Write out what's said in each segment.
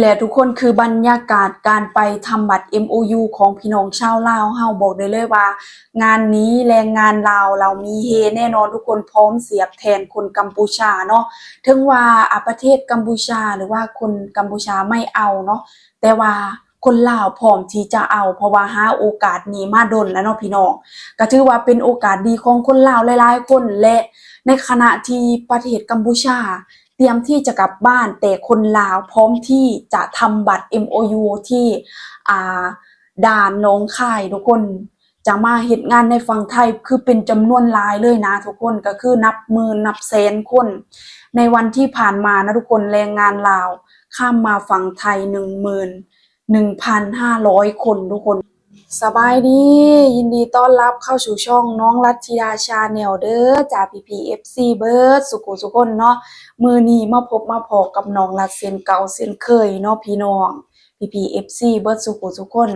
ແລະທຸກຄົນ ຄືບັນຍາກາດການໄປທຳບັດ ເອັມໂອຢູ ຂອງພີ່ນ້ອງຊາວລາວເຮົາ ບອກໄດ້ເລີຍວ່າ ງານນີ້ແຮງງານລາວລາວມີເຮແນ່ນອນ ທຸກຄົນພ້ອມສຽບແທນຄົນກຳປູຊາເນາະ. ເຖິງວ່າ ອາ ປະເທດກຳປູຊາ ຫຼືວ່າຄົນກຳປູຊາໄມ່ເອົາເນາະ ແຕ່ວ່າຄົນລາວພ້ອມທີ່ຈະເອົາ ເພາະວ່າຫາໂອກາດນີ້ມາດົນແລ້ວເນາະພີ່ນ້ອງ. ກໍຖືວ່າເປັນໂອກາດດີຂອງຄົນລາວຫຼາຍໆຄົນ ແລະໃນຂະນະທີ່ປະເທດກຳປູຊາ ຕຽມທີ່ຈະກັບບ້ານ ແຕ່ຄົນລາວພ້ອມທີ່ຈະທຳບັດ ເອັມໂອຢູ ທີ່ ອ່າ ດ່ານໜອງຄາຍ ທຸກຄົນ ຈະມາເຮັດງານໃນຝັ່ງໄທ ຄືເປັນຈຳນວນຫຼາຍເລີຍນະທຸກຄົນ ກໍຄືນັບໝື່ນນັບແສນຄົນ. ໃນວັນທີ່ຜ່ານມານະທຸກຄົນ ແຮງງານລາວຂ້າມມາຝັ່ງໄທ ໜຶ່ງໝື່ນໜຶ່ງພັນຫ້າຮ້ອຍຄົນ ທຸກຄົນ. ສະບາຍດີ ຍິນດີຕ້ອນຮັບເຂົ້າສູ່ຊ່ອງນ້ອງລັດທິດາ Channel ເດີ ຈາກພີ່ໆ ເອັຟຊີ ເບິດສຸຂູສຸຄົນເນາະ. ມື້ນີ້ມາພົບມາພໍ້ກັບນ້ອງລັດເຊັ່ນເກົ່າເຊັ່ນເຄີຍເນາະພີ່ນ້ອງ ພີ່ໆ ເອັຟຊີ ເບິດສຸຂູສຸຄົນ.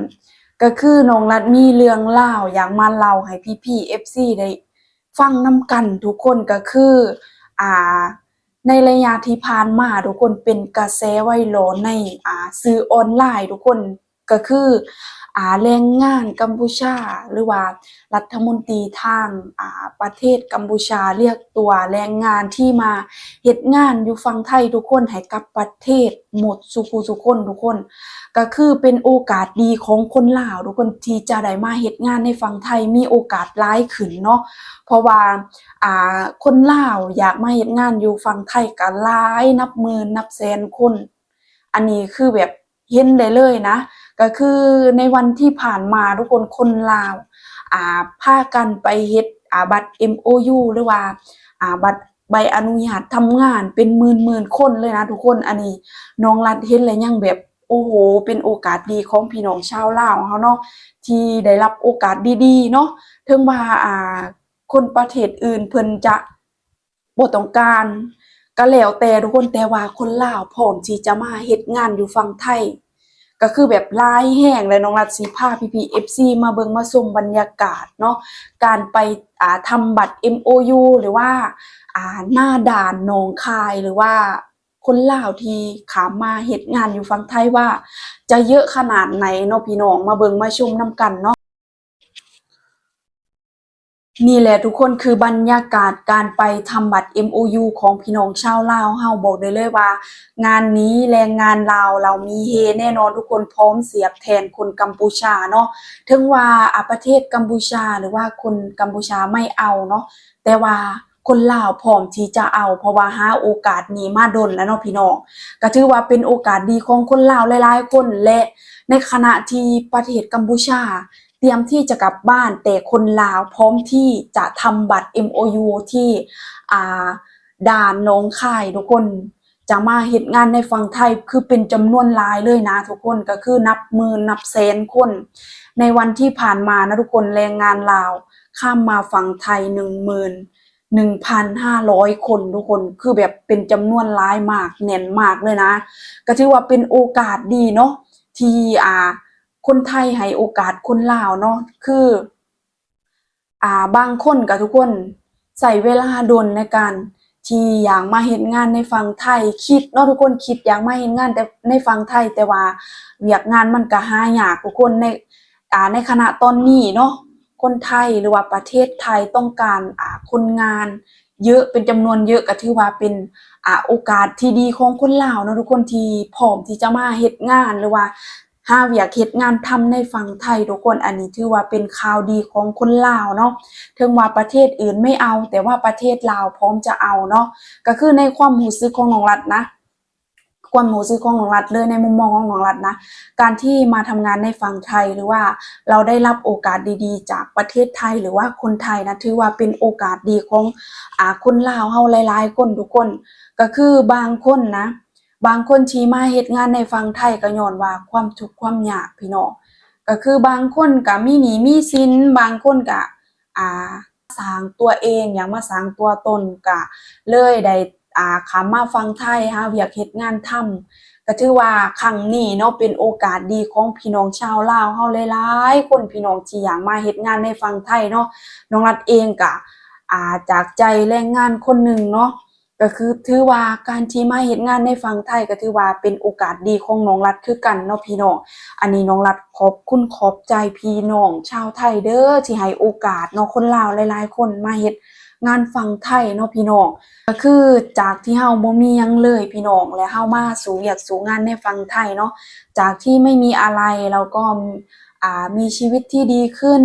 ກໍຄືນ້ອງລັດມີເລື່ອງລາວຢາກມາເລົ່າໃຫ້ພີ່ໆ ເອັຟຊີ ໄດ້ຟັງນຳກັນທຸກຄົນ ກໍຄື ອ່າ ໃນໄລຍະທີ່ຜ່ານມາທຸກຄົນ ເປັນກະແສໄວຣັອນໃນ ອ່າ ສື່ອອນລາຍທຸກຄົນ ກໍຄື ອ່າ ແຮງງານກຳປູຊາ ຫຼືວ່າລັດຖະມົນຕີທາງ ອ່າ ປະເທດກຳປູຊາ ຮຽກຕົວແຮງງານທີ່ມາເຮັດງານຢູ່ຝັ່ງໄທທຸກຄົນໃຫ້ກັບປະເທດໝົດສຸຂູສຸຄົນທຸກຄົນ. ກໍຄືເປັນໂອກາດດີຂອງຄົນລາວທຸກຄົນ ທີ່ຈະໄດ້ມາເຮັດງານໃນຝັ່ງໄທ ມີໂອກາດຫຼາຍຂຶ້ນເນາະ ເພາະວ່າ ອ່າ ຄົນລາວຢາກມາເຮັດງານຢູ່ຝັ່ງໄທກໍຫຼາຍ ນັບໝື່ນນັບແສນຄົນ. ອັນນີ້ຄືແບບເຫັນໄດ້ເລີຍນະ ກໍຄືໃນວັນທີ່ຜ່ານມາທຸກຄົນ ຄົນລາວ ອ່າ ພາກັນໄປເຮັດ ອ່າ ບັດ ເອັມໂອຢູ ຫຼືວ່າ ອ່າ ບັດໃບອະນຸຍາດທຳງານເປັນໝື່ນໆຄົນເລີຍນະທຸກຄົນ. ອັນນີ້ນ້ອງລັດເຫັນແລ້ວຍັງແບບ ໂອ້ໂຫ ເປັນໂອກາດດີຂອງພີ່ນ້ອງຊາວລາວເຮົາເນາະ ທີ່ໄດ້ຮັບໂອກາດດີໆເນາະ. ເຖິງວ່າ ອ່າ ຄົນປະເທດອື່ນເພິ່ນຈະ ບໍ່ຕ້ອງການ ກໍແລ້ວແຕ່ທຸກຄົນ ແຕ່ວ່າຄົນລາວພ້ອມທີ່ຈະມາເຮັດງານຢູ່ຝັ່ງໄທ ກໍຄືແບບຫຼາຍແຮງ. ແລະນ້ອງລັດຊິພາພີ່ໆ ເອັຟຊີ ມາເບິ່ງມາຊົມບັນຍາກາດເນາະ ການໄປ ອ່າ ທຳບັດ ເອັມໂອຢູ ຫຼືວ່າ ອ່າ ໜ້າດ່ານໜອງຄາຍ ຫຼືວ່າຄົນລາວທີ່ຂ້າມມາເຮັດງານຢູ່ຝັ່ງໄທວ່າຈະເຍອະຂະໜາດໃດເນາະພີ່ນ້ອງ ມາເບິ່ງມາຊົມນຳກັນເນາະ. ນີ້ແຫຼະທຸກຄົນ ຄືບັນຍາກາດການໄປທຳບັດ ເອັມໂອຢູ ຂອງພີ່ນ້ອງຊາວລາວເຮົາ ບອກໄດ້ເລີຍວ່າ ງານນີ້ແຮງງານລາວລາວມີເຮແນ່ນອນ ທຸກຄົນພ້ອມສຽບແທນຄົນກຳປູຊາເນາະ. ເຖິງວ່າ ອາ ປະເທດກຳປູຊາ ຫຼືວ່າຄົນກຳປູຊາໄມ່ເອົາເນາະ ແຕ່ວ່າຄົນລາວພ້ອມທີ່ຈະເອົາ ເພາະວ່າຫາໂອກາດນີ້ມາດົນແລ້ວເນາະພີ່ນ້ອງ. ກໍຖືວ່າເປັນໂອກາດດີຂອງຄົນລາວຫຼາຍໆຄົນ ແລະໃນຂະນະທີ່ປະເທດກຳປູຊາ ຕຽມທີ່ຈະກັບບ້ານ ແຕ່ຄົນລາວພ້ອມທີ່ຈະທຳບັດ ເອັມໂອຢູ ທີ່ ອ່າ ດ່ານໜອງຄາຍທຸກຄົນ ຈະມາເຮັດງານໃນຝັ່ງໄທ ຄືເປັນຈຳນວນຫຼາຍເລີຍນະທຸກຄົນ ກໍຄືນັບໝື່ນນັບແສນຄົນ. ໃນວັນທີ່ຜ່ານມານະທຸກຄົນ ແຮງງານລາວຂ້າມມາຝັ່ງໄທ ໜຶ່ງໝື່ນໜຶ່ງພັນຫ້າຮ້ອຍຄົນ ທຸກຄົນ ຄືແບບເປັນຈຳນວນຫຼາຍມາກ ແໜ້ນມາກເລີຍນະ. ກໍຖືວ່າເປັນໂອກາດດີເນາະ ທີ່ ອ່າ ຄົນໄທໃຫ້ໂອກາດຄົນລາວເນາະ ຄື ອ່າ ບາງຄົນກໍ ທຸກຄົນໃຊ້ເວລາດົນໃນການທີ່ຢາກມາເຮັດງານໃນຝັ່ງໄທ ຄິດເນາະທຸກຄົນ ຄິດຢາກມາເຮັດງານແຕ່ໃນຝັ່ງໄທ ແຕ່ວ່າວຽກງານມັນກໍຫາຍາກທຸກຄົນ ໃນ ອ່າ ໃນຂະນະຕອນນີ້ເນາະ ຄົນໄທ ຫຼືວ່າປະເທດໄທຕ້ອງການ ອ່າ ຄົນງານເຍອະ ເປັນຈຳນວນເຍອະ ກໍຖືວ່າເປັນ ອ່າ ໂອກາດທີ່ດີຂອງຄົນລາວເນາະທຸກຄົນ ທີ່ພ້ອມທີ່ຈະມາເຮັດງານ ຫຼືວ່າ ຫາວຽກເຮັດງານທຳໃນຝັ່ງໄທທຸກຄົນ. ອັນນີ້ຖືວ່າເປັນຂ່າວດີຂອງຄົນລາວເນາະ ເຖິງວ່າປະເທດອື່ນໄມ່ເອົາ ແຕ່ວ່າປະເທດລາວພ້ອມຈະເອົາເນາະ. ກໍຄືໃນຄວາມຮູ້ສຶກຂອງນ້ອງລັດນະ ຄວາມຮູ້ສຶກຂອງນ້ອງລັດເລີຍ ໃນມຸມມອງຂອງນ້ອງລັດນະ ການທີ່ມາທຳງານໃນຝັ່ງໄທ ຫຼືວ່າເຮົາໄດ້ຮັບໂອກາດດີໆຈາກປະເທດໄທ ຫຼືວ່າຄົນໄທນະ ຖືວ່າເປັນໂອກາດດີຂອງ ອ່າ ຄົນລາວເຮົາຫຼາຍໆຄົນທຸກຄົນ. ກໍຄືບາງຄົນນະ ບາງຄົນທີ່ມາເຮັດງານໃນຝັ່ງໄທກໍຍ້ອນວ່າຄວາມທຸກຄວາມຍາກພີ່ນ້ອງ ກໍຄືບາງຄົນກໍມີໜີ້ມີສິນ ບາງຄົນກໍ ອ່າ ສ້າງຕົວເອງ ຢາກມາສ້າງຕົວຕົນ ກໍເລີຍໄດ້ ອ່າ ຂ້າມມາຝັ່ງໄທ ຫາວຽກເຮັດງານທຳ. ກໍຖືວ່າຄັ້ງນີ້ເນາະ ເປັນໂອກາດດີຂອງພີ່ນ້ອງຊາວລາວເຮົາຫຼາຍໆຄົນ ພີ່ນ້ອງທີ່ຢາກມາເຮັດງານໃນຝັ່ງໄທເນາະ. ນ້ອງລັດເອງກໍ ອ່າ ຈາກໃຈແຮງງານຄົນໜຶ່ງເນາະ ກໍຄືຖືວ່າການທີ່ມາເຮັດງານໃນຝັ່ງໄທ ກໍຖືວ່າເປັນໂອກາດດີຂອງນ້ອງລັດຄືກັນເນາະພີ່ນ້ອງ. ອັນນີ້ນ້ອງລັດຂອບຄຸນຂອບໃຈພີ່ນ້ອງຊາວໄທເດີ ທີ່ໃຫ້ໂອກາດເນາະ ຄົນລາວຫຼາຍໆຄົນມາເຮັດງານຝັ່ງໄທເນາະພີ່ນ້ອງ. ກໍຄືຈາກທີ່ເຮົາບໍ່ມີຫຍັງເລີຍພີ່ນ້ອງ ແລະເຮົາມາສູ້ວຽກສູ້ງານໃນຝັ່ງໄທເນາະ ຈາກທີ່ໄມ່ມີອະໄລ ແລ້ວກໍ ອ່າ ມີຊີວິດທີ່ດີຂຶ້ນ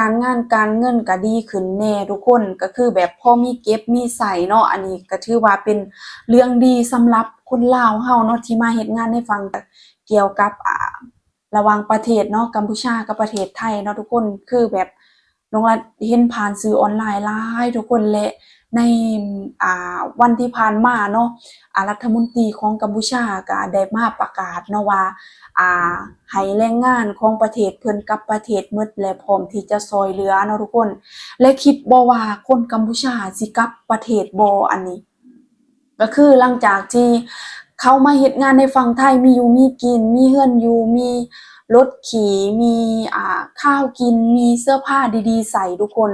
ການງານການເງິນກໍດີຂຶ້ນແດ່ທຸກຄົນ ກໍຄືແບບພໍມີເກັບມີໃຊ້ເນາະ. ອັນນີ້ກໍຖືວ່າເປັນເລື່ອງດີສຳລັບຄົນລາວເຮົາເນາະ ທີ່ມາເຮັດງານໃນຝັ່ງ ກ່ຽວກັບ ອ່າ ລະຫວ່າງປະເທດເນາະ ກຳປູເຈຍກັບປະເທດໄທເນາະທຸກຄົນ. ຄືແບບນ້ອງລັດເຫັນຜ່ານສື່ອອນລາຍຫຼາຍທຸກຄົນ ແລະໃນ ອ່າ ວັນທີ່ຜ່ານມາເນາະ ອ່າ ລັດຖະມົນຕີຂອງກຳປູເຈຍກໍໄດ້ມາປະກາດເນາະວ່າ ອ່າ ໃຫ້ແຮງງານຂອງປະເທດເພິ່ນກັບປະເທດໝົດ ແລະພ້ອມທີ່ຈະຊ່ອຍເຫຼືອເນາະທຸກຄົນ. ແລະຄິດບໍ່ວ່າຄົນກຳປູເຈຍຊິກັບປະເທດບໍ່ ອັນນີ້ ກໍຄືຫຼັງຈາກທີ່ເຂົາມາເຮັດງານໃນຝັ່ງໄທ ມີຢູ່ມີກິນ ມີເຮືອນຢູ່ ມີລົດຂີ່ ມີ ອ່າ ຂ້າວກິນ ມີເສື້ອຜ້າດີໆໃສ່ທຸກຄົນ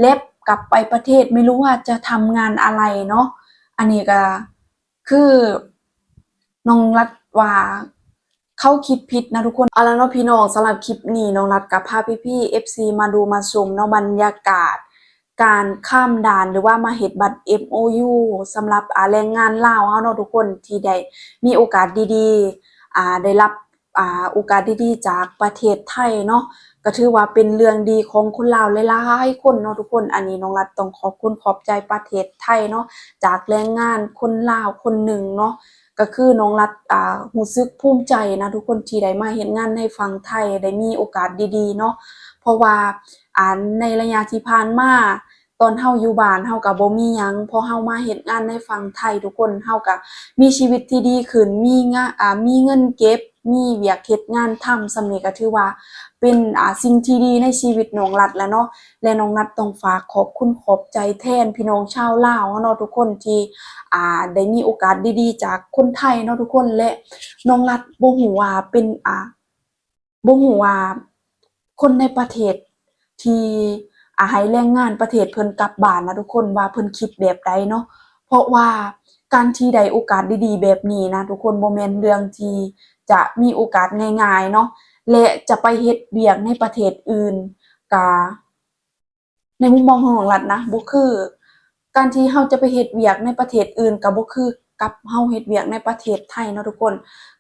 ແລະກັບໄປປະເທດ ໄມ່ຮູ້ວ່າຈະທຳງານອະໄລເນາະ. ອັນນີ້ກໍຄືນ້ອງລັດວ່າ ເຂົາຄິດຜິດນະທຸກຄົນ. ເອົາລະເນາະພີ່ນ້ອງ ສຳລັບຄລິບນີ້ນ້ອງລັດກໍພາພີ່ໆ ເອັຟຊີ ມາດູມາຊົມເນາະ ບັນຍາກາດການຂ້າມດ່ານ ຫຼືວ່າມາເຮັດບັດ ເອັມໂອຢູ ສຳລັບ ອ່າ ແຮງງານລາວເຮົາເນາະທຸກຄົນ ທີ່ໄດ້ມີໂອກາດດີໆ ອ່າ ໄດ້ຮັບ ອ່າ ໂອກາດດີໆຈາກປະເທດໄທເນາະ. ກໍຖືວ່າເປັນເລື່ອງດີຂອງຄົນລາວຫຼາຍໆຄົນເນາະທຸກຄົນ. ອັນນີ້ນ້ອງລັດຕ້ອງຂອບຄຸນຂອບໃຈປະເທດໄທເນາະ ຈາກແຮງງານຄົນລາວຄົນໜຶ່ງເນາະ. ກໍຄືນ້ອງລັດ ອ່າ ຮູ້ສຶກພູມໃຈນະທຸກຄົນ ທີ່ໄດ້ມາເຮັດງານໃນຝັ່ງໄທ ໄດ້ມີໂອກາດດີໆເນາະ. ເພາະວ່າ ອ່າ ໃນໄລຍະທີ່ຜ່ານມາ ຕອນເຮົາຢູ່ບ້ານເຮົາກໍບໍ່ມີຫຍັງ ພໍເຮົາມາເຮັດງານໃນຝັ່ງໄທທຸກຄົນ ເຮົາກໍມີຊີວິດທີ່ດີຂຶ້ນ ມີງາ ອ່າ ມີເງິນເກັບ ມີວຽກເຮັດງານທຳ. ສ່ຳນີ້ກໍຖືວ່າເປັນ ອ່າ ສິ່ງທີ່ດີໃນຊີວິດນ້ອງລັດແຫຼະເນາະ. ແລະນ້ອງລັດຕ້ອງຝາກຂອບຄຸນຂອບໃຈແທນພີ່ນ້ອງຊາວລາວເຮົາເນາະທຸກຄົນ ທີ່ ອ່າ ໄດ້ມີໂອກາດດີໆຈາກຄົນໄທເນາະທຸກຄົນ. ແລະນ້ອງລັດບໍ່ຮູ້ວ່າເປັນ ອ່າ ບໍ່ຮູ້ວ່າຄົນໃນປະເທດທີ່ ອ່າ ໃຫ້ແຮງງານປະເທດເພິ່ນກັບບ້ານນະທຸກຄົນ ວ່າເພິ່ນຄິດແບບໃດເນາະ. ເພາະວ່າການທີ່ໄດ້ໂອກາດດີໆແບບນີ້ນະທຸກຄົນ ບໍ່ແມ່ນເລື່ອງທີ່ຈະມີໂອກາດງ່າຍໆເນາະ ແລະຈະໄປເຮັດວຽກໃນປະເທດອື່ນ ກະ ໃນມຸມມອງຂອງນ້ອງລັດນະ ບໍ່ຄື ການທີ່ເຮົາຈະໄປເຮັດວຽກໃນປະເທດອື່ນ ກໍບໍ່ຄືກັບເຮົາເຮັດວຽກໃນປະເທດໄທເນາະທຸກຄົນ.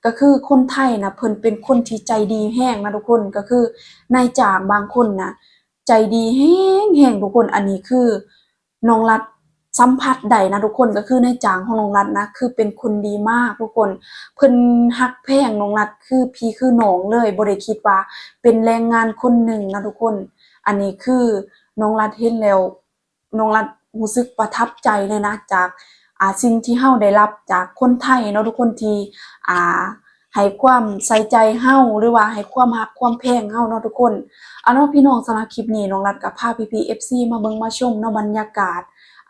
ກໍຄືຄົນໄທນະ ເພິ່ນເປັນຄົນທີ່ໃຈດີແຮງນະທຸກຄົນ. ກໍຄືນາຍຈ້າງບາງຄົນນະ ໃຈດີແຮງໆທຸກຄົນ. ອັນນີ້ຄືນ້ອງລັດສຳຜັດໄດ້ນະທຸກຄົນ. ກໍຄືນາຍຈ້າງຂອງນ້ອງລັດນະ ຄືເປັນຄົນດີມາກທຸກຄົນ. ເພິ່ນຮັກແພງນ້ອງລັດຄືພີ່ຄືນ້ອງເລີຍ ບໍ່ໄດ້ຄິດວ່າເປັນແຮງງານຄົນໜຶ່ງນະທຸກຄົນ. ອັນນີ້ຄືນ້ອງລັດເຫັນແລ້ວ ນ້ອງລັດຮູ້ສຶກປະທັບໃຈເລີຍນະ ຈາກ ອ່າ ສິ່ງທີ່ເຮົາໄດ້ຮັບຈາກຄົນໄທເນາະທຸກຄົນ ທີ່ ອ່າ ໃຫ້ຄວາມໃສ່ໃຈເຮົາ ຫຼືວ່າໃຫ້ຄວາມຮັກຄວາມແພງເຮົາເນາະທຸກຄົນ. ເອົາເນາະພີ່ນ້ອງ ສຳລັບຄລິບນີ້ນ້ອງລັດກໍພາພີ່ໆ ເອັຟຊີ ມາເບິ່ງມາຊົມເນາະ ບັນຍາກາດ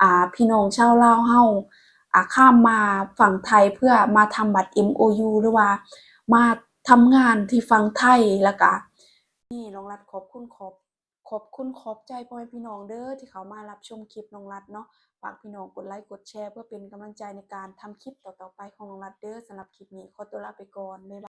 ອ່າ ພີ່ນ້ອງຊາວລາວເຮົາ ອ່າ ຂ້າມມາຝັ່ງໄທ ເພື່ອມາທຳບັດ ເອັມໂອຢູ ຫຼືວ່າມາທຳງານທີ່ຝັ່ງໄທ. ແລ້ວກະນີ້ນ້ອງລັດຂອບຄຸນຂອບ ຂອບຄຸນຂອບໃຈພໍ່ແມ່ພີ່ນ້ອງເດີ ທີ່ເຂົ້າມາຮັບຊົມຄລິບນ້ອງລັດເນາະ. ຝາກພີ່ນ້ອງກົດໄລກົດແຊ ເພື່ອເປັນກຳລັງໃຈໃນການທຳຄລິບຕໍ່ໆໄປຂອງນ້ອງລັດເດີ. ສຳລັບຄລິບນີ້ຂໍຕົວລາໄປກ່ອນ ບາຍບາຍ.